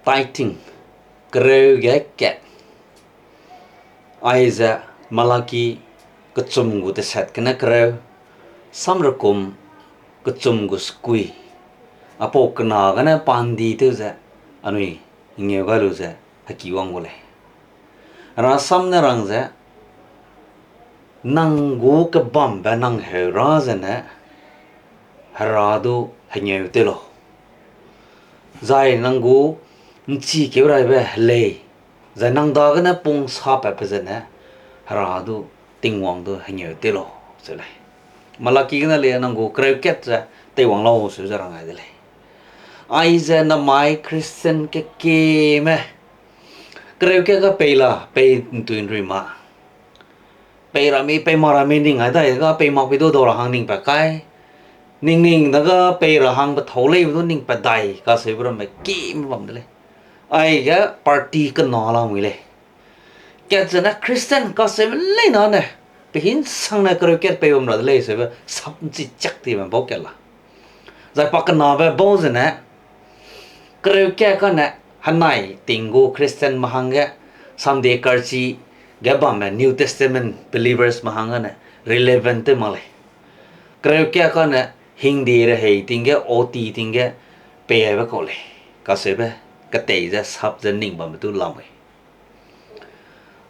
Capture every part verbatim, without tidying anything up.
Tithing, kereu ge kat. Aize Malaki kechum gu tesat gene kereu, samrekum kechum gu sekui. Apau kena gene pandi tew ze, anui ngeu gai lu ze, heki wang gu lei. Rasam ne rang ze, nang gu kebambe nang heu ra zene, Hera du hengeu tew lau. Zai nang gu nchi keu raibe helei, zai nang dagene pung sapatbe zene, Hera du Tingwang du hengeu tew lau, se lei. Malaki gene le nang gu kereu kat ze teiwang lau se ze rang gai de lei. Aize namai Christian kekieme, kereu kat ga pei la, pei ntui nrui ma. Pei ra mi, pei ma ra mi ning ai dai ga, pei mak pei du dau ra hang ning pat kai. Ning ning da ga pei ra hang pe thau leibe du ning pat dai, kaseube ramme kime bam de lei. Aige party kena lamui lei. Kat zene Christian kaseube leine ne, pe hinsangne kereu kat pei bam ra de lei seube sap nchi chak tibe bau kat la. Zai pa kenabe bau zene, kereu kat kane, henai ting gu Christianme hangge, Sunday karchi ge bamme New Testament believersme hangge ne, relevant tew mak lei. Kereu kat kane, hingde rehei ting ge, O T ting ge, pei aibe kau lei. Kaseube, ketei ze sap ze ning bambe du lamui.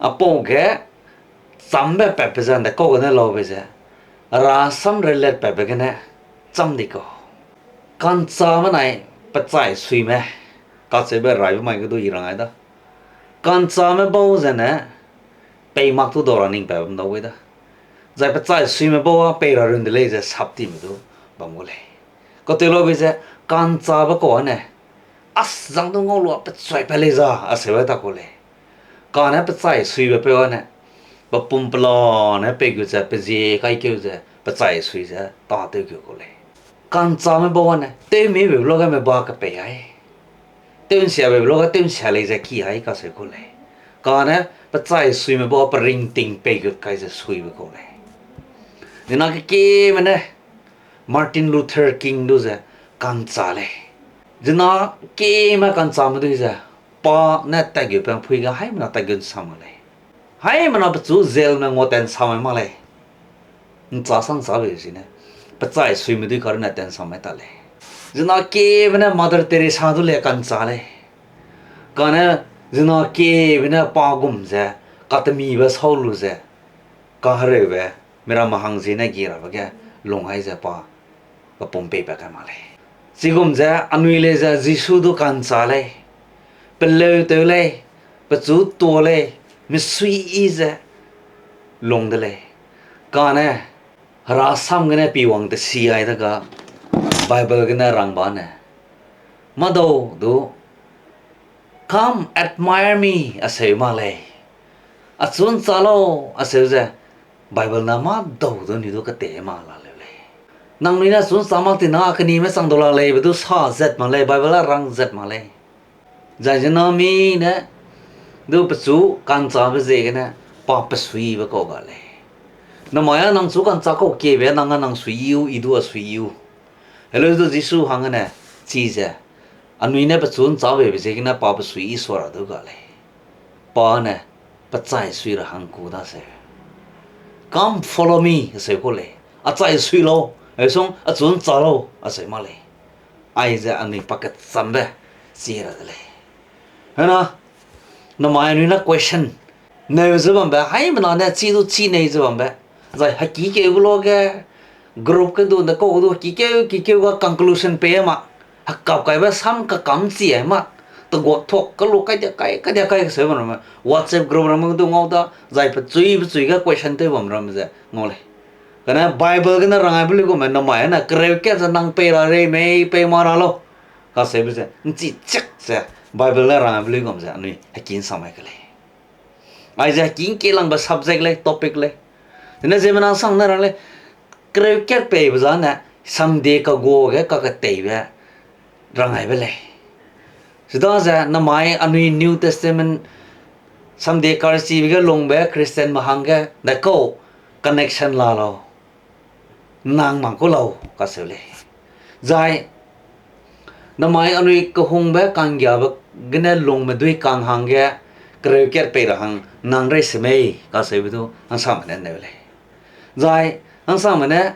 Apau ge, chambe patbe ze nde kau gene laube ze, rasam relat patbe gene, cham di kau. Ka'nchame nai pechai suime, kacheube raibe mai ge du i rang ai da. Ka'nchame bau zene, pei mak tu dau ra ning pat bam dau gai da. Zai pechai suime bau a pei ra run de lei ze sap time du bam gu lei. Katew laube ze, ka'nchabe kau ane, as zang du ngau lua pechuai pat lei za, aseu ai ta kau lei. Kane pechai suibe peu ane, pe pum pelane pei gu ze, pe zie kaikeu ze, pechai sui ze, tâtew keu kau lei. Ka'nchame bau ane, tewmibe luage me ba kepei ai. Tew nsiabe luage tew nsia lei ze ki ai kaseu kau lei. Kane pechai suime bau pe ringting pei gut kai ze suibe kau lei. Zina kekieme ne, Martin Luther King du ze ka'ncha lei. Zina kekieme ka'nchame dui ze, pa ne tatgu pe mpui ge haimena tatgu nsa mak lei. Haimena pechu jailme nguatat nsa mai mak lei. Ncha sang chabe zine, pechai suime dui karune tat nsa mai ta lei. Zina kekieme ne Mother Teresa du le ka'ncha lei. Kane zina kekieme ne pa gum ze, katemibe sau lu ze, kahereube, miramme hang ziene gi rabe ge lung ai ze pa, pe pum peipat kai mak lei. Chigum ze anui lei ze Jisu du ka'ncha lei, peleu tew lei, pechu tuâ lei, mesuiyi ze lung de lei. Kane, Hera sam gene piwang tesi ai dega, Bible gene rang ba ne, madau du, Come, admire me, aseu mak lei. Achu ncha lau, aseu ze, Bible na madau du ni du ketei mak la leu lei. Nangnui ne achu ncha mak tina kenime chang dau la lei be du sa zat mak lei, Bible a rang zat mak lei. Zai zena mi ne, du pechu ka'nchabe ziegene, pa pesuibe kau ga lei. Namai a nang chu ka'ncha kau kiebe, nang a nang suiyi u, i du a suiyi u. Heleu du Jisu hanggene, chize, anui ne pechu nchabe be ziegene pa pesuiyi sua ra du ga lei. Pa ne, pechai sui ra hang ku daseu. Come follow me, aseu kau lei. Achai sui lau, heusung achu ncha lau, aseu mak lei. Aize anui pakechâmbe chi ra de lei. Hena, namai anui na question neu ze bambe, haimena ne chi du chi nei ze bambe. Zai hekîkeu gu luage, group ke du, ne kau du, hekîkeu, hekîkeu ga conclusion pei ma. Hekap kaibe sam kakam chi ai ma. Teguak thuak kalu kai dia kai, kai dia kai kaseu bam ramme. WhatsApp group ramme du ngau da, zai pechui pechui ge question tew bam ramme ze ngau lei. Kane Bible gene rang aibe luigum me namai ne kereu kat ze nang pei ra rei mei pei ma ra lau. Kaseube ze, nchi chak ze, Bible ne rang aibe luigum ze, anui heki nsa mai ke lei. Aize heki ngkelangbe subject lei, topic lei. Zene ziemmena sang ne rang lei, kereu kat peibe zane, Sunday kaguage kaketeibe rang aibe lei. Chidaze namai anui New Testament, Sunday karchibe ge lungbe Christianme hangge, ne kau connection la lau. Nang mang ku lau, kaseu lei. Zai, Namai anui kehungbe kanggiabe gene lungme dui kang hangge kereu kat pei ra hang nang rei semei kaseube du hangsame ne neu lei. Zai hangsame ne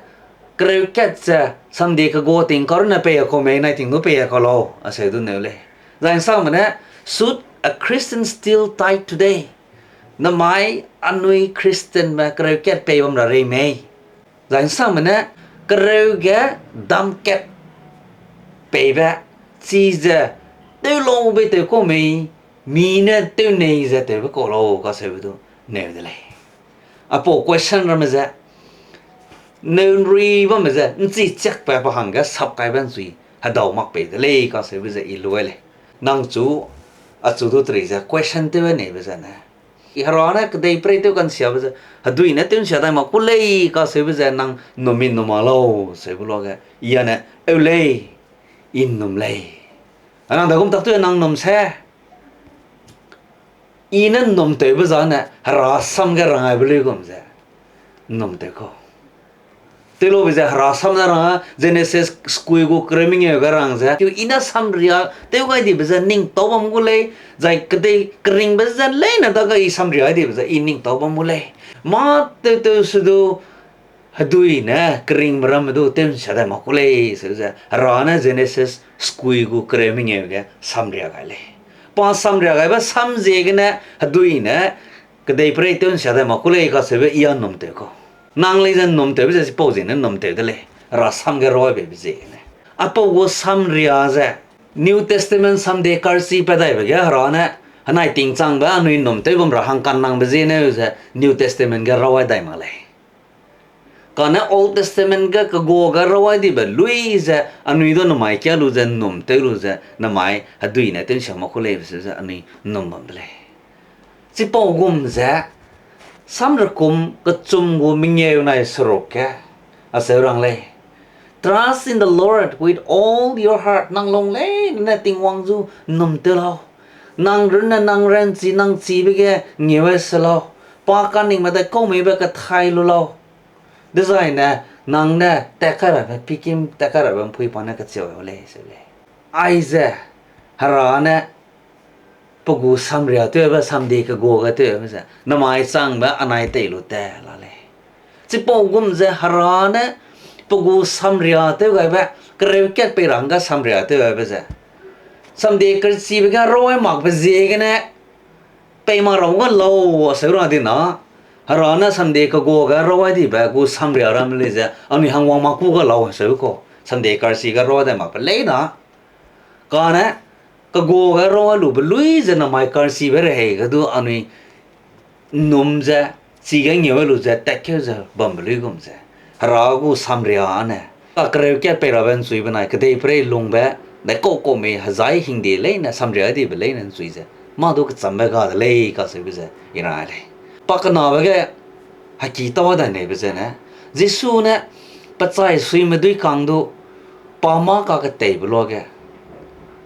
kereu kat ze samdi kegua ting karune pei a kau mei nai ting du pei a kau lau aseu du neu lei. Zai hangsame ne, Should a Christian still tithe today? Namai anui Christianme kereu kat pei bam ra rei mei? Zai hangsame ne, kereu ge dam kat peibe, chize tew lau bei tew kau mei, mi ne tew nei ze tewbe kau lau kaseube du neu de lei. Apau question ramme ze neu nrui bamme ze nchi chiakpe pa hangge sap kaibe nchui hedau mak pei de lei kaseube ze i lu ai lei. Nang chu achu du teri ze question tew neibe zene, I Hera ne kedeiperei tew kansiabe ze hedui ne tew nsia dai mak ku lei kaseube ze nang nnum mi nnum a lau seube luage, I ane eu lei, I nnum lei. Anang dagum tak tu nang nnum se. I ne nnum tewbe zane Hera sam ge rang aibe luigum ze nnum tew kau. Tewlube ze Hera sam ne rang, Genesis skui gu kereu mengeu ge rang ze, I ne samria tew gai dibe ze ning tau bam gu lei, zai kedei keringbe ze leine dage I samria dibe ze I ning tau bam gu lei. Mâ tew tew se du hedui ne keringbe ramme du tew nsia dai mak ku lei, seu ze Hera ne Genesis skui gu kereu mengeu ge samria gai lei. Pa samria gaibe sam ziegene hedui ne kedeiperei tew nsia dai mak ku lei kaseube I a nnum tew kau. Nang lei ze nnum tewbe ze chipau ziegene nnum tew de lei, Hera sam ge rau aibe ziegene. Apau gu samria ze New Testament samde karchibe daibe ge Hera ne henai tingchangbe anui nnum tew bam ra hang kannangbe ziene ze New Testament ge rau ai dai mak lei. Kane Old Testament ge kegua ge rau ai dibe lui ze anui du namai kia lu ze nnum tew lu ze namai hedui ne tew nsia mak ku leibe se ze anui nnum bam de lei. Chipau gum ze Samrekum kechum gu mengeu nai seruk ge acheu rang lei: Trust in the Lord with all your heart. Nang lung leine ne Tingwang zu nnum tew lau. Nang runne nang ranchi nang chibe ge ngeu ai se lau. Pa kaningme dai kaumeibe kethai lu lau. Dezaine nang ne tat kai rabe pikim, tat kai rabe mpui pa ne kacheu lau lei seu lei. Aize Hera ne pe gu samria tewbe, samdi kegua ge tewbe ze namai changbe anai tei lu ta la lei. Chipau gum ze Hera ne pe gu samria tew gaibe, kereu kat pei ra hangge samria tew gaibe ze samdi karchibe ge rau ai makbe ziegene pei mak ra ga lau aseu ra di na, Hera ne samdi kegua ge rau ai dibe gu samria ramme lei ze anui hang wang mak ku ga lau aseu kau, samdi karchi ge rau ai dai makbe leina. Kane kegua ge rau ai lube lui ze namai karchibe rehei ge du anui nnum ze, chige ngeu ai lu ze tatkeu ze bambe luigum ze Hera gu samria ne, a kereu kat pei rabe nchui benai kedeiperei lungbe, dai kau kau mei hezai hingde leine samria dibe leine nchui ze mâ du kechambe ga de lei kaseube ze i ra lei. Pa kenabe ge heki tau dai neibe zene, Jisu ne pe chai suime dui kang du pa mâ kaketeibe luage,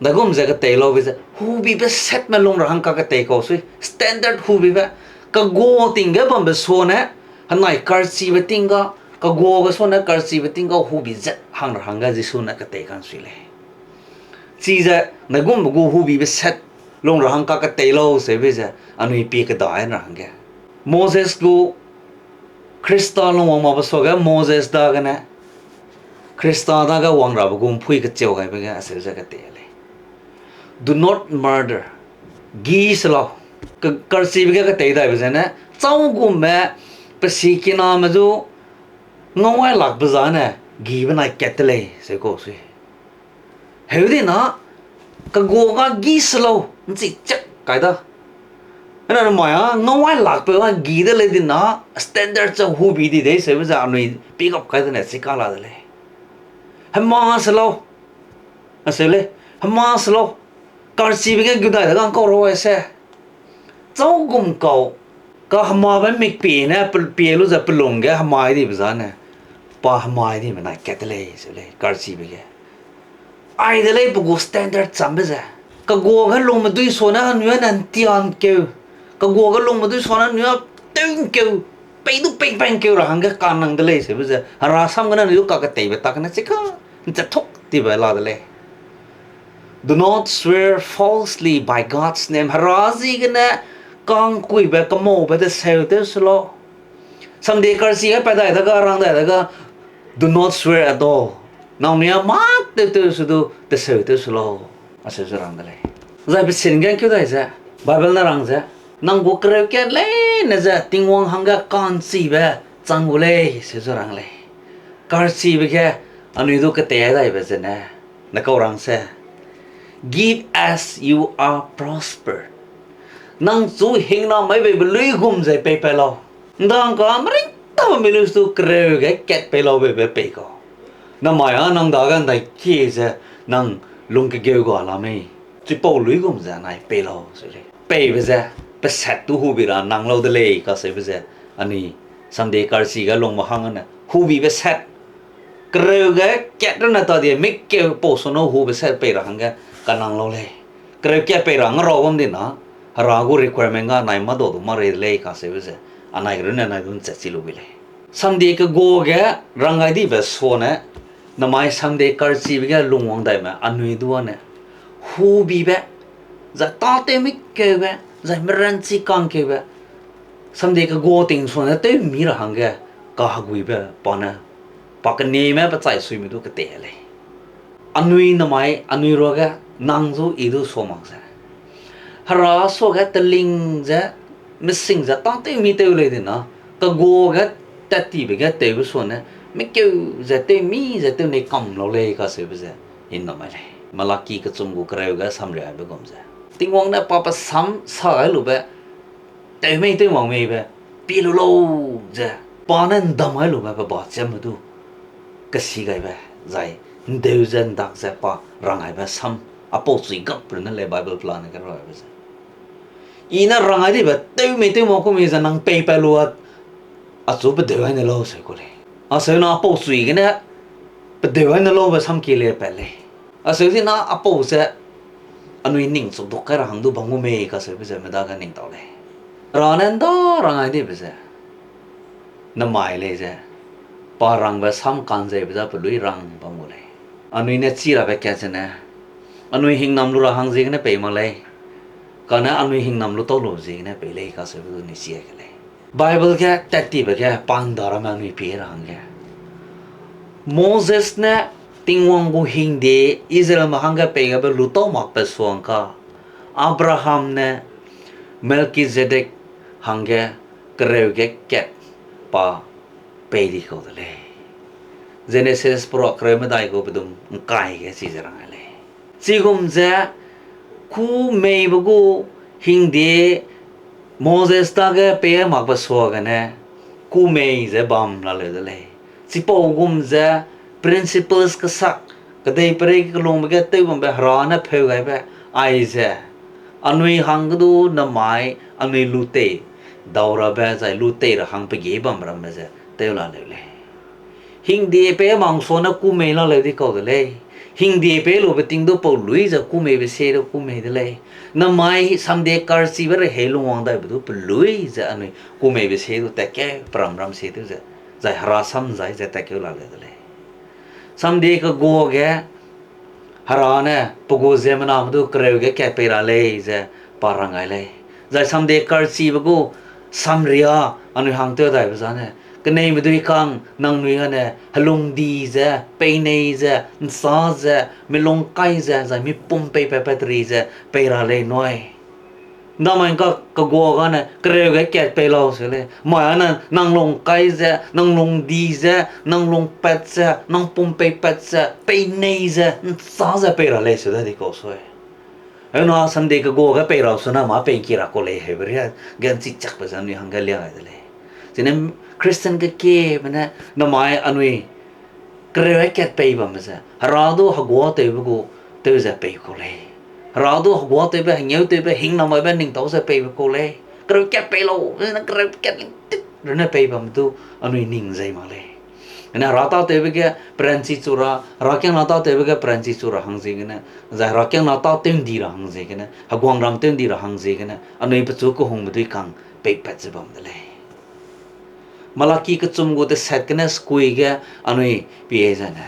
daigum ze ketei laube ze hubibe setme lung ra hang kaketei kau sui, standard hubibe, kegua ting ge bambe suane, henai karchibe ting ga, kegua ge suane karchibe ting ga hubi zet hang ra hangge Jisu ne ketei kan sui lei. Chize daigumbe gu hubibe set lung ra hang kaketei lau seube ze anui pie keda ai ra hangge, Moses gu Khrista lung wang makbe suage Moses dagene Khrista dage wang rabe gu mpui kecheu gaibe ge aseu ze ketei lei: Do not murder. Gi se lau. Ke-, karchibe ge ketei daibe zene, châugumme pe sikiname zu ngau ai lakbe zane gi benai kat te lei seu kau sui. Heu di na, kegua ga gi se lau, nchi chak kai da. Ena namai a ngau ai lakpeu a gi de lei di na, standard ze hubi di de seube ze anui pick up kai dene chika la de lei. Hema se lau, aseu lei, hema se lau. Karchibe ge gu dai de gang kau ra ai se. Châugum kau, kahemabe mikpie ne pe-, pie lu ze pelung ge hemai dibe zane, pa hemai dibe nai kat te lei seu lei karchibe ge. Ai de lei pe gu standard chambe ze. Kegua ge lungme dui suane anui ne ntiankeu, kegua ge lungme dui suane anui a tewnkeu, pei du pei pengkeu ra hangge kanang de lei seube ze Hera sam gene anui du kaketeibe tak ne chika nchat thuk tibe la de lei. Do not swear falsely by God's name. Hera ziegene kangkuibe, kemaube deseu tew se lau. Samdie karchi ge pat dai dega, rang dai dega, do not swear at all. Nangnui a mâ tew tew se du deseu tew se lau, aseu ze rang de lei. Zai pesin ge keu dai ze, Bible ne rang ze, nang gu kereu kat leine ze Tingwang hangge ka'nchibe chang gu lei, seu ze rang lei. Karchibe ge anui du ketei daibe zene, ne kau rang se, Give as you are prospered. Nang chu hingnam mai beibe luigum ze peipat lau. Ndang ka meringtabe mi lu stu kereu ge kat pei lau beibe pei kau. Namai â nang dage ndai kie ze nang lung kegeu ga la mei. Chipau luigum ze nai pei lau se lei. Peibe ze, pe sat tu hubi ra nang lau de lei kaseube ze, anui Sunday karchi ge lungbe hang ane hubibe sat kereu ge kat rune ta die, mikeu pau suna hube sat pei ra hangge kanang lau lei. Kereu kat pei ra ngarau bam di na, Hera gu requirement ga nai mâdau du mâ rei de lei kaseube ze, anai runne nai du nchat chi lu bi lei. Sunday kegua ge rang gai dibe suane, namai Sunday karchibe ge lungwang daime anui du ane, hubibe, zai tâtew mikeube, zai meranchi kangkeube, Sunday kegua ting suane tew mi ra hangge kaheguibe pa ne, pa keneme pe chai suime du ketei lei. Anui namai anui ruage nang zu i du sua mak ze, Hera suage teling ze, mesing ze tâtew mi tew lei di na, kegua ge tattibe ge tewbe suane, mikeu ze tew mi ze tew nei kam lau lei kaseube ze, i namai lei. Malaki kechum gu kereu ge samriaibe gum ze, Tingwang ne pa pe sam sa gai lube, tew mei tew mak meibe, pie lu lau ze, pa ne ndam gai lube pe ba chiamme du, kesi gaibe, zai ndeu ze ndak ze pa rang gaibe sam, apau chui gap runne lei Bible pelane ge raibe ze. I ne rang gai dibe tew mei tew mak ku mei ze nang peipat lu a, achu pedeu gai ne lau seu ku lei. Aseu na apau chui gene pedeu gai ne laube sam kie lei pat lei. Aseu zi na apau ze anui ning chukduk kai ra hang du bam gu mei kaseube ze medage ning tau lei. Hera ne nda rang gai dibe ze, namai lei ze, pa rangbe sam ka'nzeibe za pelui rang bam gu lei. Anui ne chi rabe kat zene, anui hingnam lu ra hang ziegene pei mak lei, kane anui hingnam lu tau lu ziegene pei lei kaseube du ni chi ke lei. Bible ge tattibe ge pa nda ramme anui pie ra hangge, Moses ne Tingwang gu hingde Israelme hangge pei gabe lu tau makbe suang ka, Abraham ne Melkizedek hangge kereu ge kat pa pei di kau de lei. Jenesis pera kereu medai gu pedum ngkai ge chize rang lei. Chigum ze, kûmeibe gu hingde Moses dage pei makbe suagene, kûmei ze bam laleu de lei. Chipau gum ze principles kesak, kedeiperei kelungbe ge tew bambe Hera ne pheu gaibe, aize, anui hangge du namai anui lu tei dau rabe zai lu tei ra hang pe ge bam ramme ze tew laleu lei. Hingde pei mak suane kûmei laleu di kau de lei. Hingde pei lube ting du pau lui ze kûmeibe sie du kûmei de lei. Namai samde karchibe rehei lungwang daibe du pe lui ze anui kûmeibe sie du tatkeu, peram ram sie tew ze, zai Hera sam zai ze tatkeu laleu de lei. Samde kegua ge Hera ne pe gu ziemmename du kereu ge kat pei ra lei ze pa rang gai lei. Zai samde karchibe gu samria anui hang tew daibe zane, keneime dui kang nangnui ane helung di ze, peinei ze, nchâ ze, milung kai ze, zai mipum pei pat pat ri ze pei ra lei nui. Ndamai ngka kegua gane kereu ge kat pei lau se lei. Mai ane nang lung kai ze, nang lung di ze, nang lung pat ze, nang pum pei pat ze, peinei ze, nchâ ze pei ra lei se da di kau sui. Heuna samde kegua ge pei ra suna mâ pei ngki ra kau lei heube ria ge nchi chakbe ze anui hangge lia gai de lei. Chine Christian kekiebe ne namai anui kereu ge kat pei bambe ze, Hera du heguâtewbe gu tew ze pei kau lei. Hera du heguâtewbe, hengêutewbe, hingnamaibe ningtau ze peibe kau lei. Kereu kat pei lau, ne kereu kat ling tit runne pei bam du anui ning zei mak lei. Ene Hera tâtewbe ge peranchi chu ra, Herakiangna tâtewbe ge peranchi chu ra hang ziegene, zai Herakiangna tâtew ndi ra hang ziegene, heguangram tew ndi ra hang ziegene, anui pechu kehungbe dui kang peipat ze bam de lei. Malaki kechum gu tesat gene sekui ge anui pie zene,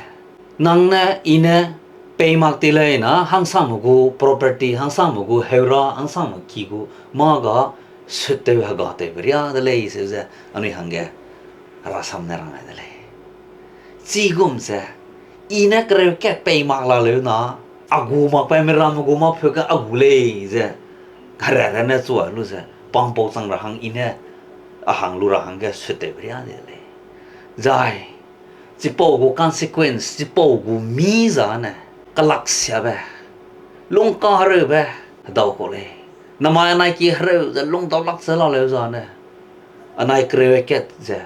nang ne, i ne, Pei mak ti lei na, hangsangme gu property, hangsangme gu heura, hangsangme ki gu mâ ga sut tew hega tewbe riâ de lei seu ze anui hangge herasam ne rang ai de lei. Chigum ze, i ne kereu kat pei mak la leu na, a gu makbe miramme gu mâ pheu ge a gu lei ze, herere ne chuai lu ze, pampau chang ra hang i ne a hang lu ra hangge sut tewbe riâ de lei. Zai, chipau gu consequence, chipau gu mi zane, kelaksiabe, lungkahereube, hedau kau lei. Namai anai ki hereu ze lungdaulak ze la leu zane, anai kereu kat ze,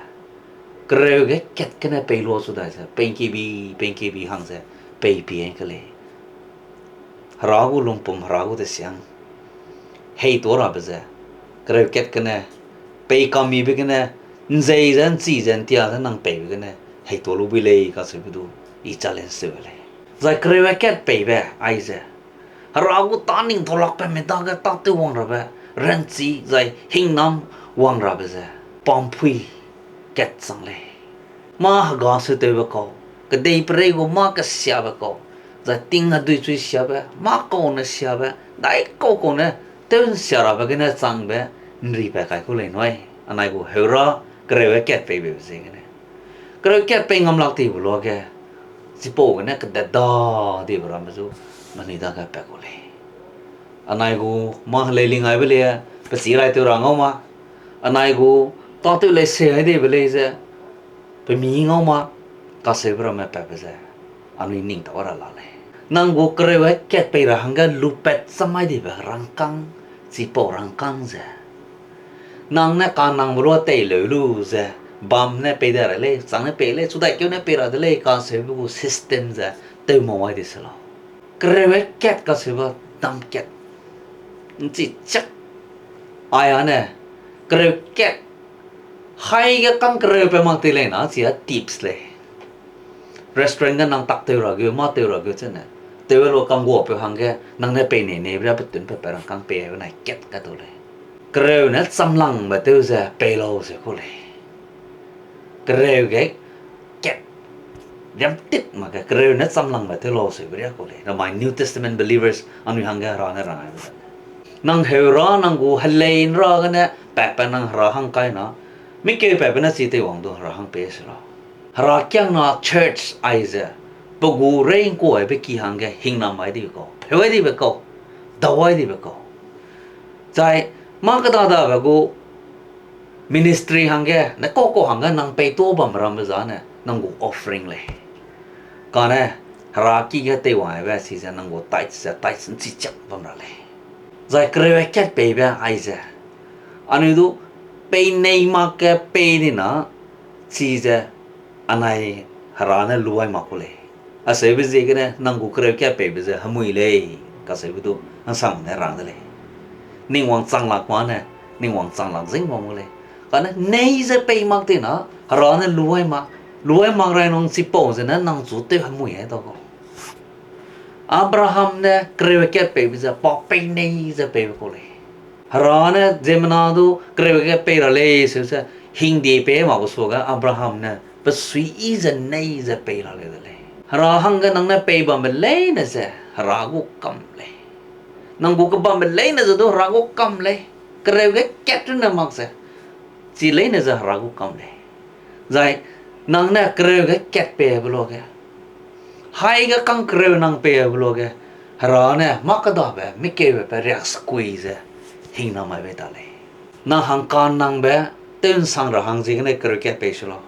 kereu ge kat gene pei lua chu dai ze, pengkebi, pengkebi hang ze, pei pie ke lei. Hera gu lungpum, Hera gu tesiang heituâ rabe ze, kereu kat gene, pei kamibe gene, ’nzei ze, ’nchi ze, ’ntia ze nang peibe gene, heituâ lu bui lei kacheube du, i challenge tew lei. Zai kereu kat peibe aize, Hera gu tâ ning daulakbe me dage tâtew wang rabe, ranchi zai hingnam wang rabe ze, pampui kat chang lei. Mâ hega sut tewbe kau, kedeiperei gu mâ kesiabe kau, zai ting hedui chui siabe, mâ kau ne siabe, daikau kau ne tew ’nsia rabe gene changbe ’nripat kai ku lei nui, anai gu heura kereu kat peibe ziegene. Kereu kat pei ngam lak tibe luage, chipau gene kedat da dibe ramme zu, manui dage pat ku lei. Anai gu mâ helei ling aibe lei, pechî rai tew ra ngau ma. Anai gu tâtew lei se ai dibe lei ze, pemi ngau ma, kacheube ramme patbe ze, anui ning tau ra la lei. Nang gu kereu kat pei ra hangge lupat cham ai dibe rangkâng, chipau rangkâng ze, nang ne kanangbe lua teileu lu ze, bam ne pei de ra lei, chang ne pei lei, chudaikeu ne pei ra de lei, kacheube gu system ze, tew mau ai di se lau. Kereu kat kacheube dam kat. ’Nchi chak. Ai ane, kereu kat. Haige kang kereu pe mak ti lei na, chi a tips lei. Restaurant ge nang tak tew ra geu, mâ tew ra geu chene, tew lu kangguapeu hangge, nang ne pei nei nei bria petun pe pe rangkâng pei aibe nai kat kat tu lei. Kereu ne chamlangbe tew ze pei lau se ku lei. Kereu ge kat riam tit mak ge, kereu ne chamlangbe tew lau seube riâ ku lei. Namai New Testament believers anui hangge Hera ne rang aibe ze, nang heura nang gu helei ’nra gene patbe nang Hera hang kai na, mikeu patbe ne chi teiwang du Hera hang pei se lau. Herakiangna church aize, pe gu rei ’ngkuaibe ki hangge hingnam ai dibe kau, pheu ai dibe kau, dau ai dibe kau. Zai, mâ kedadabe gu ministry hangge, ne kau kau hangge nang peituâ bam ramme zane, nang gu offering lei. Kane, Hera ki ge teiwang aibe chize nang gu tithes ze, tithes ’nchi chak bam ra lei. Zai kereu kat peibe aize, anui du pei nei mak ge pei di na, chize anai Hera ne lu ai mak ku lei. Acheube ziegene nang gu kereu kat peibe ze hemui lei, kacheube du hangsang ne rang de lei. Ning wangchang lak ma ne, ning wangchang lak zing bam gu lei. Kane nei ze pei mak ti na, Hera ne lu ai mak, lu ai mak rai nung chipau zene nang chu tew hemui ai dau kau. Abraham ne kereu kat peibe ze pa pei nei ze peibe kau lei. Hera ne ziemmena du kereu kat pei ra lei seu ze, hingdie pei mak gu suage Abraham ne pe suiyi ze nei ze pei ra lei de lei. Hera hangge nang ne pei bambe leine ze Hera gu kam lei. Nang gu kebambe leine ze du Hera gu kam lei. Kereu ge kat runne mak ze, chi leine ze Hera gu kam lei. Zai nang ne kereu ge kat peibe luage, haige kang kereu nang peibe luage, Hera ne mâ kedabe, mikeube pe riak sekui ze hingnam mai bei ta lei. Nang hangka'nnangbe tew ’nsang ra hang ziegene kereu kat pei se lau.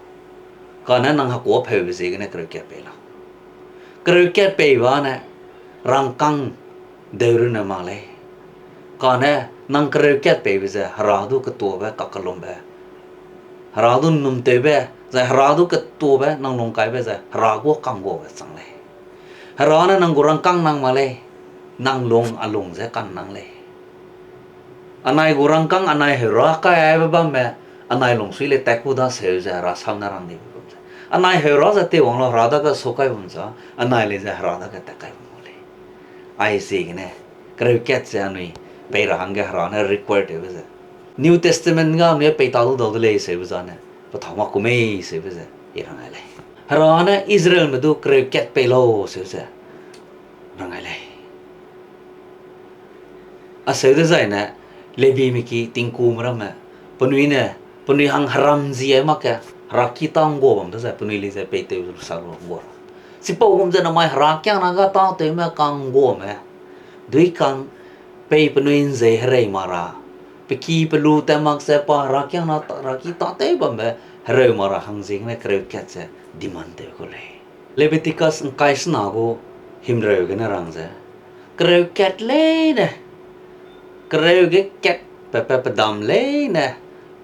Kane nang hekuâpeube ziegene kereu kat pei lau. Kereu kat peibe ne rangkâng deu runne mak lei. Kane nang kereu kat peibe ze Hera du ketuabe kakellumbe, Hera du ’nnumtewbe, zai Hera du ketuabe nang lungkaibe ze Hera gu ka'ngguabe chang lei. Hera ne nang gu rangkâng nang mak lei, nang lung a lung ze ka'nnang lei. Anai gu rangkâng anai heura kai aibe bamme, anai lungsui lei tat ku daseu ze Hera sam ne rang dibe bam ze, anai heura ze teiwang lau Hera dage su kai bam ze, anai lei ze Hera dage tat kai bam gu lei. Aiziegene, kereu kat ze anui pei ra hangge Hera ne require tewbe ze, New Testament ga anui pei ta du dau de lei seube zane, pe thâu mak ku mei seube ze i rang ai lei. Hera ne Israelme du kereu kat pei lau seu ze, Aseu dezaine, Lebime ki tingkume ramme, penui ne, penui hang heram zi ai mak ge, heraki tâ nggua bam dezai, penui lei ze peitew lu sa lu nggua ra. Chipau gum ze namai herakiangna ga tâtewme kang ngguame, duikang pei penui nzei herei ma ra, pe ki pe lu tat mak ze pa herakiangna ta-, heraki tâtew bambe hereu ma ra hang ziegene kereu kat ze demand tew kau lei. Leviticus ngkai sena gu himreu gene rang ze, kereu kat leine, kereu ge kat patpat pedam leine,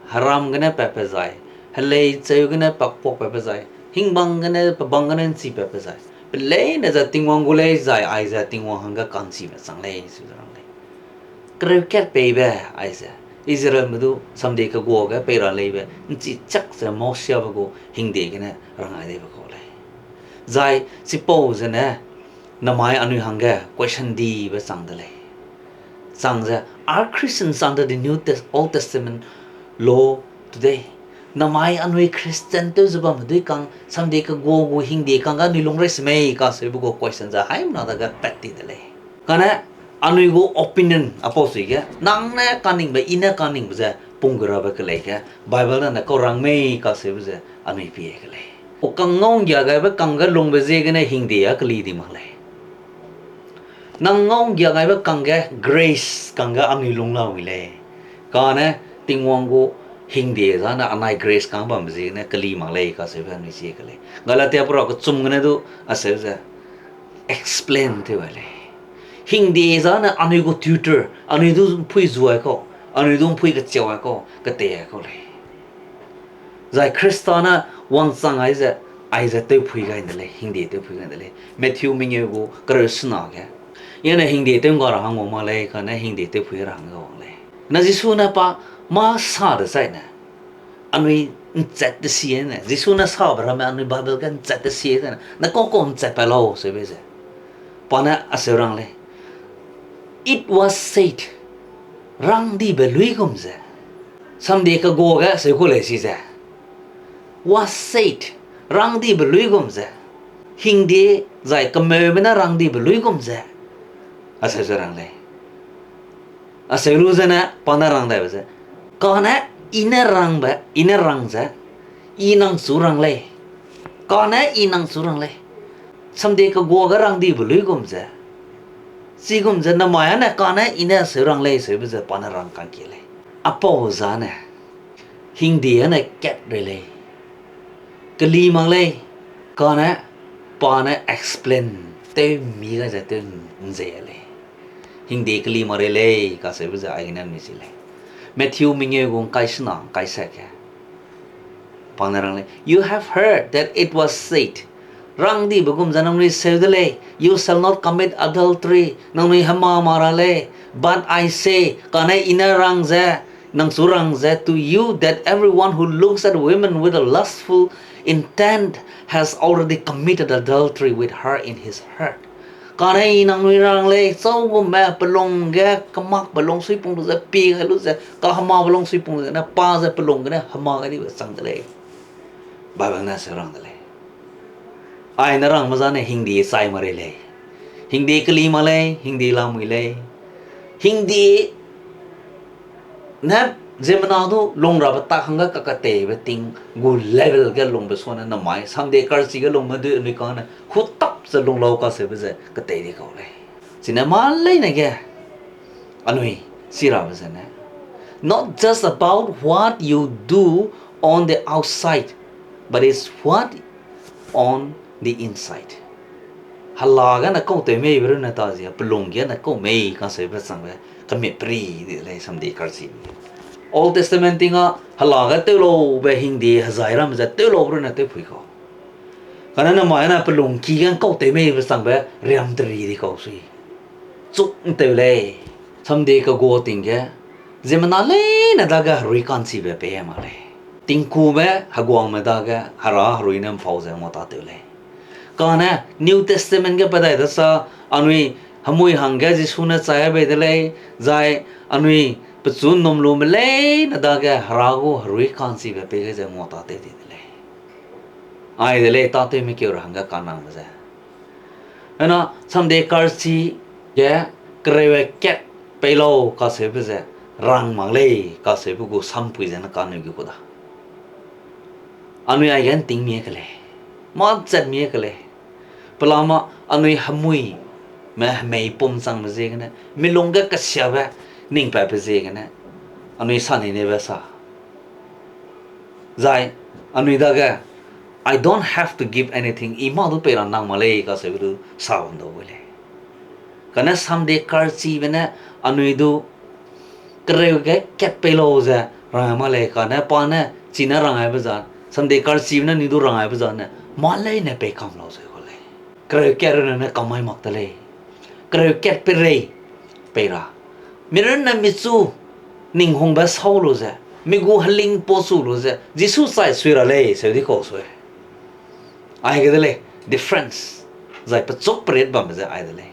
heram gene patpat zai, helei cheu gene pakpuak patpat zai, hingbang gene pebang gene nchi patpat zai, pe leine ze Tingwang gu lei zai aize Tingwang hangge ka'nchibe chang lei, su ze rang lei. Kereu kat peibe aize, Israelme du samdie kegua ge pei ra leibe, nchi chak ze Mosiabe gu hingde gene rang ai deibe kau lei. Zai chipau zene, namai anui hangge question dibe chang de lei. Chang ze, are Christians under the New Tes-, Old Testament law today? Namai anui Christian tew ze bamme duikang, samdie kegua gu hingde kangge anui lungrei semei kaseube gu question ze haimena dage pat ti de lei. Kane anui gu opinion apau suige, nang ne kaningbe, i ne kaningbe ze pung gu rabe kelei ge, Bible ne ne kau rang mei kaseube ze anui pie ke lei. O kang ngau nggia gaibe kangge lungbe ziegene hingde a keli di mak lei. Nang ngau nggia gaibe kangge grace kangge anui lung lau mi lei. Kane Tingwang gu hingde zane anai grace kang bambe ziegene keli mak lei kaseube anui sie ke lei. Galatia pera kechum gene du aseu ze explain tew ai lei. Hingde zane anui gu tutor, anui du mpui zuai kau, anui du mpui kecheu ai kau, ketei ai kau lei. Zai Khrista ne wangchang ai ze, aize tewpui gai de lei, hingde tewpui gai de lei. Matthew mengeu gu kereu sena ge, i ne hingde tew ngga ra hang wang mak lei, kane hingde tewpui ra hangge wang lei. Na Jisu ne pa mâ sa dezaine, anui nchat te sie ne, Jisu ne sabe ramme anui Bible ge nchat te sie zene, na kau kau nchat pat lau seube ze, pa ne aseu rang lei. It was said, rangdibe luigum ze. Samdie kegua ge aseu ku lei si ze, was said, rangdibe luigum ze. Hingde zai kemeume ne rangdibe luigum ze, aseu ze rang lei. Aseu lu zene pa ne rang daibe ze, kane i ne rangbe, i ne rang ze, i nang chu rang lei. Kane i nang chu rang lei. Samdie kegua ge rangdibe luigum ze. Chigum ze namai ane kane i ne aseu rang lei seube ze pa ne rang kangkie lei. Apau zane, hingde ane kat rei lei. Keli mak lei, kane pa ne explain tew mi gai ze tew nzei lei. Hingde keli mak rei lei kaseube ze aigene mi si lei. Matthew mengeu gu ngkai sena, ngkai sat ge, pa ne rang lei, You have heard that it was said, rangdibe gum ze nangnui seu de lei, You shall not commit adultery, nangnui hema mak ra lei. But I say, kane i ne rang ze, nang chu rang ze, to you that everyone who looks at women with a lustful intent has already committed adultery with her in his heart. Kane i nangnui rang lei, chau gumme pe lung ge, kemakbe lung suipung lu ze, pie gai lu ze, kahemabe lung suipung lu ze, ne pa ze pe lung gene hema gai dibe chang de lei. Bible ne seu rang de lei. Ai ne rangme zane hingde chai mak rei lei. Hingde keli mak lei, hingde lamui lei. Hingde ne ziemmena du lung rabe tak hangge kakateibe ting gu level ge lungbe suane namai, samdie karchi ge lungme dui anui kane hutap ze lung lau kaseube ze ketei di kau lei. Chine mâ leine ge anui si rabe zene, not just about what you do on the outside, but it's what on the inside. Hela gene kau tew meibe runne ta zia, pe lung gene kau mei kaseube changbe, kemit peri di lei samdie karchi. Old Testament ting a hela ge tew laube hingde hezai ramme ze tew laube runne tewpui kau. Kane namai ne pe lung ki ge kau tew meibe changbe riam teri di kau sui. Chuk ntew lei. Samdie kegua ting ge, ziemmena leine dage herui ka'nchibe pei mak lei. Tingkume heguangme dage hera herui ne mpau ze nguatâtew lei. Kane New Testament ge pedai dasa, anui hemui hangge Jisu ne chai bei de lei, zai anui pechu ’nnum lume leine dage hera gu herui ka'nchibe pei gai ze nguatâtew di de lei. Ai de lei, tâtewme keu ra hangge kanangbe ze. Ena, samdie karchi ge kereu kat Pei lau kaseube ze, rang mak lei kaseube gu sampui ze ne kanui ge ku da. Anui aige ’nting mie ke lei, mâ ’nchat mie ke lei. Pelama anui hemui me hemei pum changbe ziegene, milung ge kesiabe ning patbe ziegene, anui sa ni nebe sa. Zai anui dage, I don't have to give anything, I mâ du pei ra nang mak lei kaseube du sa wang dau gu lei. Kane samde karchibe ne anui du kereu ge kat pei lau ze rang mak lei, kane pa ne chine rang aibe za, samde karchibe ne anui du rang aibe zane, mâ leine pei kam lau ze ku lei. Kereu kat runne ne kamai mak de lei. Kereu kat peirei pei ra. Mi runne michu ning hungbe sau lu ze, mi gu heling pau chu lu ze, Jisu chai sui ra lei, seu di kau sui. Aige de lei, difference. Zai pechuk perit bambe ze ai de lei.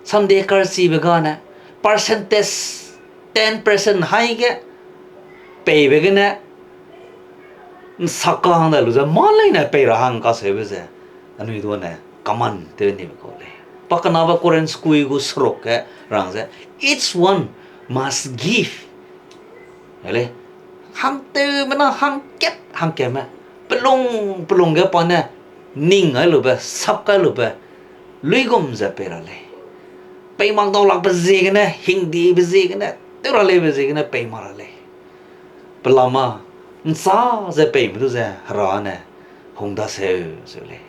Samde karchibe gane, percentage, ten percent haige, peibe gene, ’nsakang da lu ze, mâ leine pei ra hang kaseube ze, anui du ne command tew nibe kau lei. Pakenabe Corinth kui gu seruk ge rang ze, each one must give. Lei, hangtewme na hangkat hangkatme, pelung pelung ge pa ne ning ai lube, sap kai lube, luigum ze pei ra lei. Pei mak dau lakbe ziegene, hingdibe ziegene, tew ra leibe ziegene pei mak ra lei. Pelama, ’nchâ ze peime du ze Hera ne hung daseu, seu lei.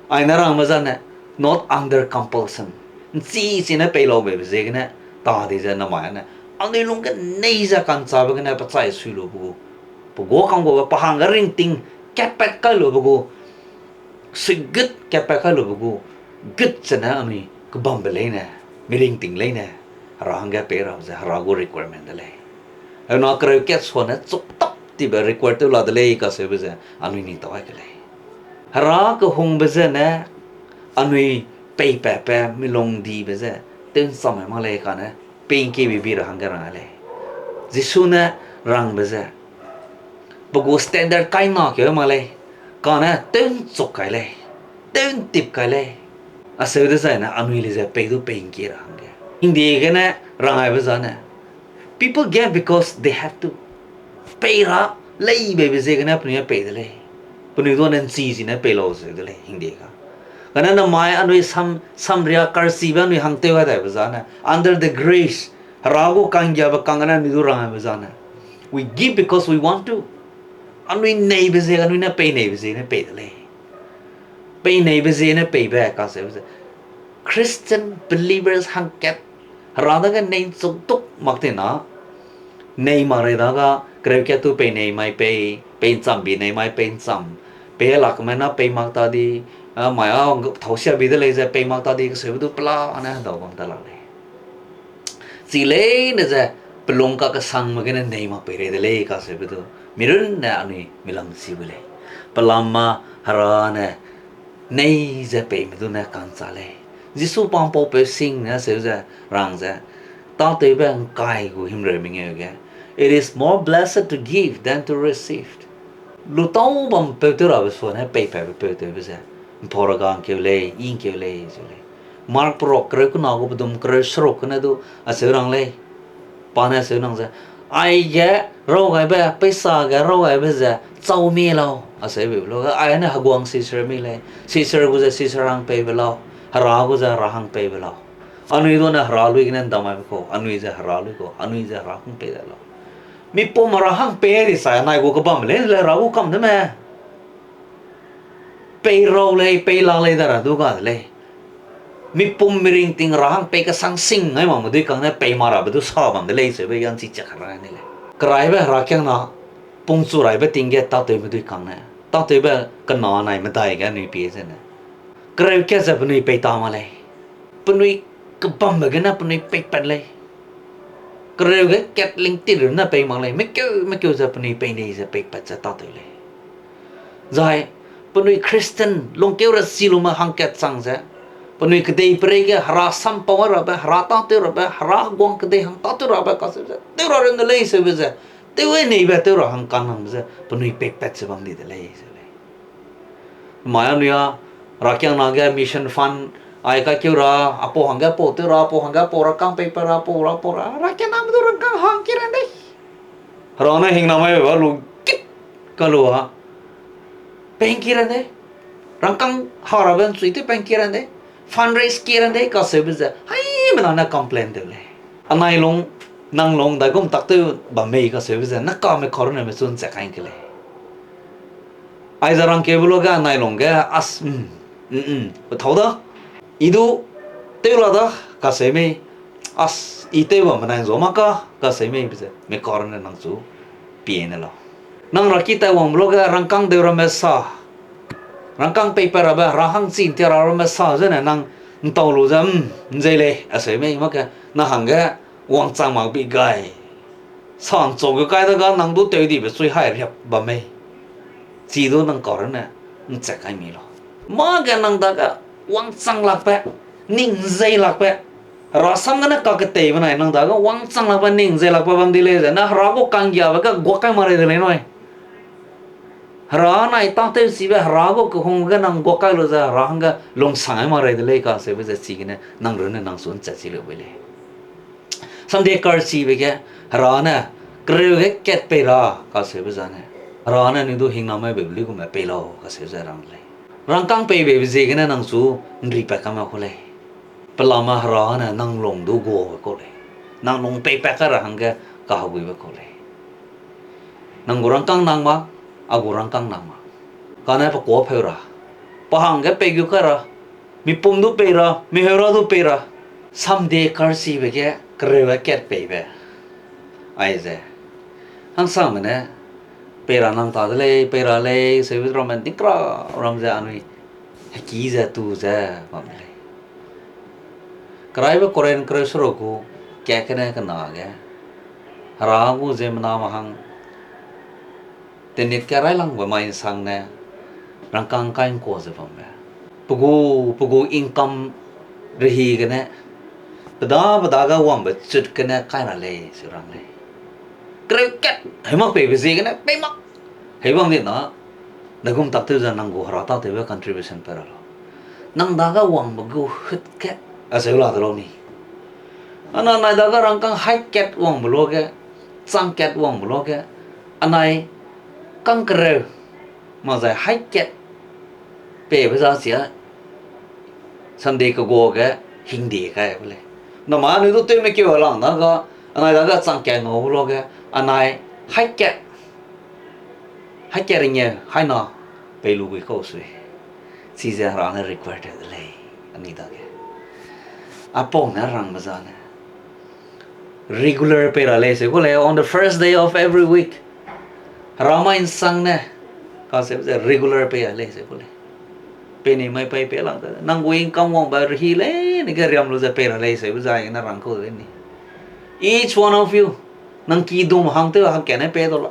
Aine rangbe zane, not under compulsion. ’Nchi chine pei lau beibe ziegene, ta di ze namai ne, anui lung ge nei ze ka'nchâbe gene pechai sui lube gu, pe guâ kangguabe pa hangge ringting, katpat kai lube gu, suigut katpat kai lube gu, gut zene anui kebambe leine, mi ringting leine, Hera hangge pei ra ze Hera gu requirement de lei. Heuna kereu kat suane chuk tap tibe require tew la de lei kaseube ze anui ning tau ai ke lei. Hera kehungbe zene anui peipatbe milung dibe ze tew ’ncham mai mak lei kane, pei ’ngkiebibi ra hangge rang ai lei. Jisu ne rangbe ze, pe gu standard kai na keu mak lei, kane tew ’nchuk kai lei, tew ’ntip kai lei. Aseu dezaine anui le ze pei du pei ’ngkie ra hangge. Hingdie gene rang aibe zane, people give because they have to. Pei ra leibeibe ziegene penui pei de lei. Penui du ne ’nchi chine pei lau zeu de lei, hingdie ga. Kane namai anui sam, samria karchibe anui hangtew gai daibe zane, under the grace, Hera gu ka'nggiabe kang gene anui du rang aibe zane, we give because we want to. Anui neibe ziegene, anui ne pei neibe ziegene pei de lei. Pei neibe ziegene peibe kaseube ze, Christian believers hangkat, Hera dage nei ’nchuk tuk mak ti na, nei mak rei daga, kereu kat tu pei nei mai pei, pei ’ncham bi nei mai pei ’ncham, pei lakme na pei mak ta di, a, mai a, thausia bi de lei ze pei mak ta di kaseube du pelane hedau bam ta lak lei. Chi leine ze pelung kakesangme gene nei mak pei rei de lei kaseube du, mi runne anui milam chi bu lei. Pelama Hera ne nei ze peime du ne ka'nchâ lei. Jisu pa ’mpaupeu sing ne seu ze rang ze, tâtewbe ’ngkai gu himreu mengeu ge, it is more blessed to give than to receive. Lutau bampeu tew rabe suane peipatbe peu tewbe ze, ’mpau ra ga ’ngkeu lei, i ’ngkeu lei, seu lei. Mark perok kereu kena gu pedum kereu seruk gene du aseu rang lei. Pa ne aseu nang ze, aige raw gaibe, peisa ge raw gaibe ze chau mi lau, aseu be lu, ai ne heguang Caesar mi lei, Caesar gu ze Caesar hang peibe lau, Hera gu ze Hera hang peibe lau. Anui du ne Hera lui gene ’ndamaibe kau, anui ze Hera lui kau, anui ze Hera hang pei de lau. Mi pum Hera hang pei di sai, anai gu kebam lei, le Hera gu kam de me. Pei rau lei, pei la lei da ra du ga de lei. Mi pum mi ringting Hera hang pei kesang sing ngai makme dui kang ne pei mak rabe du sa bam de lei, seube yan chi chak ra ni lei. Keraibe Herakiangna, pungchu raibe ting ge tâtewme dui kang ne, tâtewbe kena nai medai ge anui pie zene, kereu kat ze penui pei ta mak lei. Penui kebambe gene penui peipat lei. Kereu ge kat lingtit runne pei mak lei. Mekeu, mekeu ze penui pei nei ze peipat ze tâtew lei. Zai, penui Christian lungkeu ra si lume hangkat chang ze, penui kedei perei ge Hera sam pau rabe, Hera tâtew rabe, Hera heguang kedei hang tâtew rabe kacheu ze tew ra runne lei seube ze, tew neibe tew ra hang kanangbe ze penui peipat ze bam di de lei seu lei. Mai anui a, Herakiangna ge mission fund Ai kakeu ra, apau hangge apau tew ra, apau hangge apau rangkâng peipat ra, apau ra, apau ra, ra kename du rangkâng hang ki ran dei. Hera ne hingnamai be ba lu kit ka lu a. Peng ki ran dei. Rangkâng ha rabe nchui tew peng ki ran dei. Fundraise ki ran dei kaseube ze haimena ne complain tew lei. Anai lung, nang lung, daigum tak tew bam mei kaseube ze, na kame karuneme chu nchat kai ke lei. Aize rangkeube luage anai lungge, as, mm, mm, mm, pe thau da. I du, tew la da, kaseu mei, as, i tew bam benai nzua mak ka, kaseu mei be ze, mi karune nang chu, pie ne lau. Nang ra ki tai wangbe luage rangkâng deu ramme sa, rangkâng peipat rabe, ra hangchi ntia ra ramme sa zene nang ntau lu ze, mm, nzei lei, aseu mei mak ke, na hangge, wangchang mak bi gai. Sa nchau ge kai dage nang du tew dibe chui hai riap bam mei. Chi du nang karune, nchat kai mi lau. Mâ ge nang dage wangchang lakbe, ning nzei lakbe. Herasam gene kaketei benai nang dage wangchang lakbe, ning nzei lakbe bam di lei ze, na Hera gu kanggiabe ge guak kai mak rei de lei nui. Hera nai tâtewchibe, Hera gu kehungbe ge nang guak kai lu ze, Hera hangge lungsang ai mak rei de lei kaseube ze chigene, nang runne nang su nchat chi leu bei lei. Samde karchibe ge, Hera ne, kereu ge kat pei ra, kaseube zane. Hera ne, nui du hingnamai beibe luigum pei lau, kaseu ze rang lei. Rangkâng pei beibe ziegene nang chu, nripat ka mak ku lei. Pelame Hera ne, nang lung du guabe kau lei. Nang lung peipat kai ra hangge, kaheguibe kau lei. Nang gu rangkâng nang mak, a gu rangkâng nang mak. Kane pe kuâ pheu ra. Pa hangge pei gu kai ra. Mi pum du pei ra, mi heu ra du pei ra. Samde karchibe ge kereu ge kat peibe. Aize. Hangsangme ne, pei ra nang ta de lei, pei ra lei, seube ramme ning kra ram ze anui. Heki ze tu ze bam de lei. Keraibe Korinth kereu seruk gu, kat kene kena ge. Hera gu ziemmena mahang. Tenit ge railangbe mai nsangne, rangkâng kai ngkua ze bambe. Pe gu, pe gu income rehi gene, pe da, pe dage wangbe chut gene kai ra lei, se rang lei. Kereu kat, hei mak peibe ziegene, pei mak. Hei bam di na, dagum tak tew ze nang gu Hera tâtewbe contribution pe ra lau. Nang dage wangbe gu hut kat, aseu la de lau ni. Ana anai dage rangkâng hai kat wangbe luage, chang kat wangbe luage, anai kangkereu, mak zai hai kat peibe za chia, Sunday kegua ge hingde kai be lei. Namai anui du tewme keu lang dage, anai dage chang kat ngaube luage, anai hai kat, hai kat ringe, hai na, pei lu gui kau sui. Chize Hera ne require tew de lei, anui dage. Apau ne rangbe zane. Regular pei ra lei se ku lei, on the first day of every week. Hera mai nsangne. Kaseu ze regular pei ra lei se ku lei. Pei ni mai pei pei lang de. Nang gu income wangbe rehi lei, ni ge riam lu ze pei ra lei seube zai ne rang kau de lei ni. Each one of you. Nang kidum hang tew hangkane pei dau la.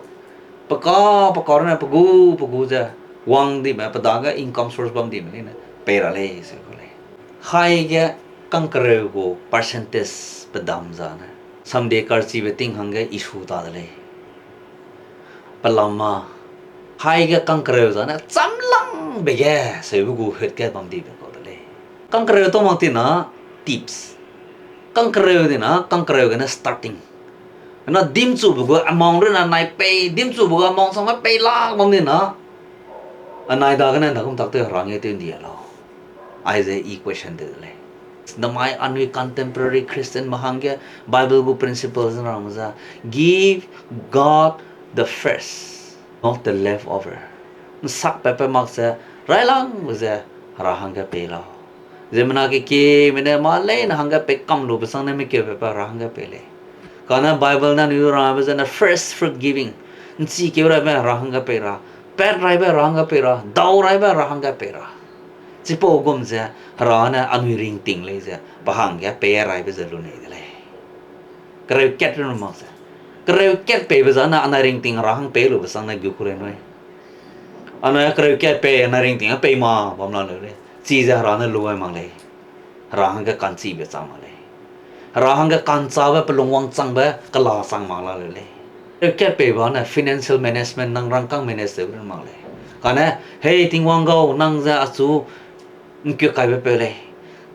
Pe ka, pe ka rune, pe gu, pe gu ze. Wang dime, pe dage income source bam dime leine. Pei ra lei se ku lei. Haige kangkereu gu percentage pedam zane. Sunday karchibe ting hangge issue ta de lei. Pelama, haige kangkereu zane chamlangbe ge, seube gu hut ge bam dibe kau de lei. Kangkereu tau mak tina tips. Kangkereu dina, kangkereu gene starting. Na dimchube gu amount runa nai pei, dimchube gu amount sangme pei lak bam dina. Anai dagene dagum tak tew Hera nge tew ndi a lau. Aize i question tew de lei. Namai anui contemporary Christianme hangge Bible gu principle zene rangme za, give God the first, not the leftover. Nsakpatpat mak ze, railangbe ze, Hera hangge pei lau. Ziemmena kekieme ne mâ leine hangge pei kam lube sangne mikeupatpat Hera hangge pei lei. Kane Bible ne anui du rangbe zene first fruit giving. Nchikeu raibe Hera hangge pei ra, pat raibe Hera hangge pei ra, dau raibe Hera hangge pei ra. Chipau gum ze Hera ne anui ringting lei ze, pa hangge pei raibe ze lu nei de lei. Kereu kat run mak ze. Kereu kat peibe zane anai ringting Hera hang pei lube sangne gu ku lei nui. Anai kereu kat pei anai ringting a pei ma bam la leu lei. Chize Hera ne lu ai mak lei. Hera hangge ka'nchibe chang mak lei. Hera hangge ka'nchabe pelung wangchangbe kela chang mak la leu lei. Kereu kat peibe ne financial management nang rangkâng manage tew run mak lei. Kane, hei Tingwang gau nang ze achu ngkeu kaibe peu lei.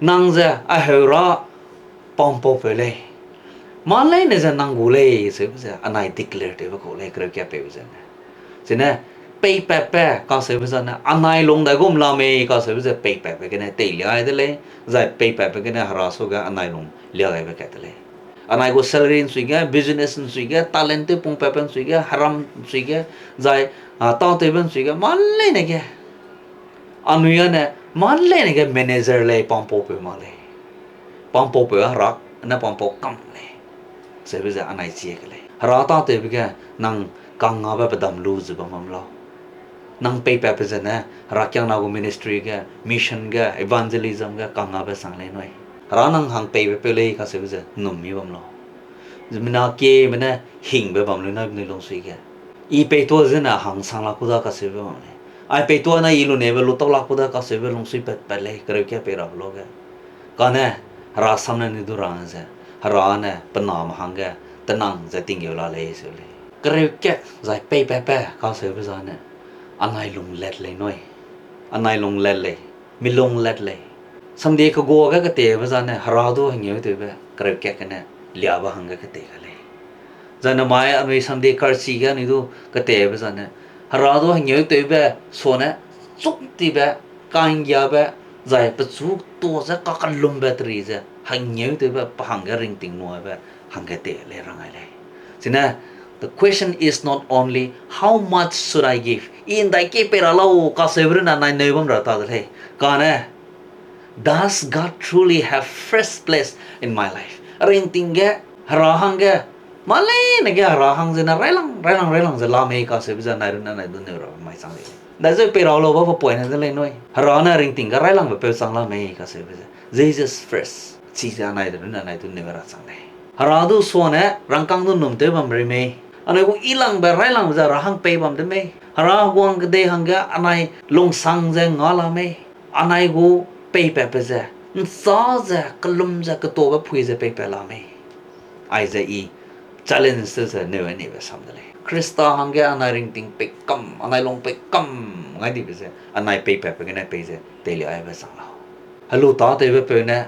Nang ze a heu ra pampaupeu lei. Mâ leine ze nang gu lei, seube ze anai declare tewbe kau lei, kereu kat peibe zene. Chine, peipatbe kaseube zane, anai lung dai gum la mei kaseube ze peipatbe gene teilia gai de lei, zai peipatbe gene Hera suage anai lung lia gaibe kat de lei. Anai gu salary nsui ge, business nsui ge, talent tewpungpatbe nsui ge, heram nsui ge, zai, a, tâtewbe nsui ge, mâ leine ge. Anui ane, mâ leine ge manager lei pampaupeu mak lei. Pampaupeu Hera ne pampau kam lei. Seube ze anai chie ke lei. Hera tâtewbe ge nang kangngabe pedam lu ze bam bam lau. Nang peipatbe zene, Herakiangna gu ministry ge, mission ge, evangelism ge kangngabe sang lei nui. Hera nang hang peibe peu lei kaseube ze nnum mi bam lau. Ziemmena kieme ne hingbe bam lei nui penui lungsui ge. I peitua zene hang sang la ku da kaseube bam lei. Ai peitua ne i lunebe lu tau la ku da kaseube lungsui pat pat lei, kereu kat pei rabe luage. Kane, Hera sam ne ni du rang ze, Hera ne pe name hangge tenang ze tinggeu la lei seu lei. Kereu kat zai peipatbe kaseube zane, anai lung let lei nui. Anai lung let lei, mi lung let lei. Samdi kegua ge ketebe zane, Hera du hengeu tewbe, kereu kat gene, liabe hangge kete ga lei. Zane mai anui samdi karchi ge anui du ketebe zane, Hera du hengeu tewbe, suane, chuktibe, ka'nggiabe, zai pechu tuâ ze kakellumbe teri ze, hengeu tewbe, pe hangge ringting nuaibe, hangge te lei rang ai lei. Chine, the question is not only, how much should I give? I ’ndai kie pei ra lau, kaseube runne anai neu bam ra ta de lei. Kane, does God truly have first place in my life? Ringting ge, Hera hangge, mâ leine ge Hera hang zene railang, railang, railang ze la mei kaseube ze anai runne anai du neu rabe mai chang lei. ’Ndai zeu pei ra lau ba pe poine de lei nui. Hera ne ringting ge railangbe peu chang la mei kaseube ze, Jesus first. Chize anai de runne anai du neu ra chang lei. Hera du suane rangkâng du ’nnum tew bam rei mei. Anui gu yilangbe railangbe ze Hera hang pei bam de mei. Hera guang kedei hangge anai lungsang ze nga la mei. Anai gu peipatbe ze, ’nchâ ze, kellum ze, ketabe pui ze peipat la mei. Aize i challenge tew ze neu anibe sam de lei. Khrista hangge anai ringting pei kam, anai lung pei kam ngai dibe ze, anai peipatbe gene pei ze teilia aibe chang lau. Helu tâtewbe peu ne,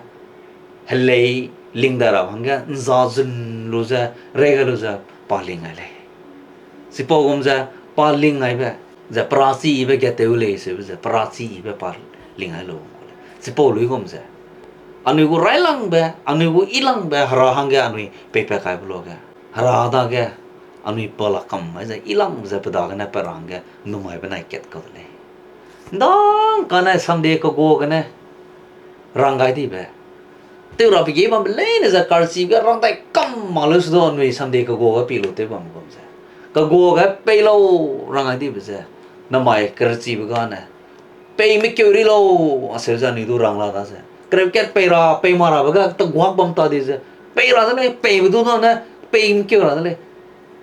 helei ling dai ra hangge ’nza zun lu ze, rei gai lu ze, pa ling ai lei. Chipau gum ze, pa ling aibe, ze perachi yibe gat tew lei seube ze, perachi yibe pa ling ai lu gum ku lei. Chipau luigum ze, anui gu railangbe, anui gu yilangbe, Hera hangge anui peipat kaibe luage, Hera dage anui pa la kam mai ze, yilangbe ze pe dagene pe ra hangge ’nnum aibe nai kat kau de lei. ’Ndang kane samdi kegua gene rang gai dibe, tew rabe ge bambe leine ze karchibe ge rang dai kam mak leu se du anui samdi kegua ge pi lu tew bam gum ze, kegua ge pei lau rang gai dibe ze, namai kerchibe gane, pei mekeu ri lau, aseu ze anui du rang la da ze. Kereu kat pei ra, pei ma rabe ge teguak bam ta di ze. Pei ra de lei, peibe du da ne, pei mekeu ra de lei.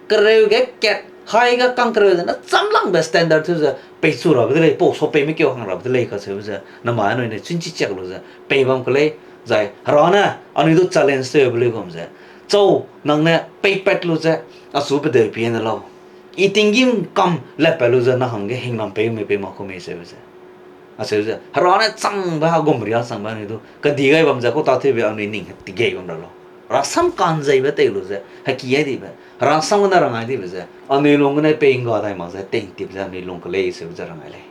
Kereu ge kat, hai ge kang kereu ze, ne chamlangbe standard tew ze, peichu rabe de lei, pau sa pei mekeu hang rabe de lei kaseube ze, namai anui ne chunchi chiak lu ze, pei bam ke lei, zai, Hera ne, anui du challenge tewbe luigum ze. Chau, nang ne peipat lu ze, achu pedeu pie ne lau. I tinggîm kam lepat lu ze nang hangge hingnam pei mei pei mak ku mei seube ze. Aseu ze, Hera ne changbe hagum ria changbe anui du, kedi gai bam ze kau tâtewbe anui ning hetigei bam ra lau. Rasam ka'nzeibe tei lu ze, heki ai dibe, Hera sam gene rang ai dibe ze, anui lung gene pei ’ngga dai mak ze, tei ’ntip ze anui lung ke lei seube ze rang ai lei.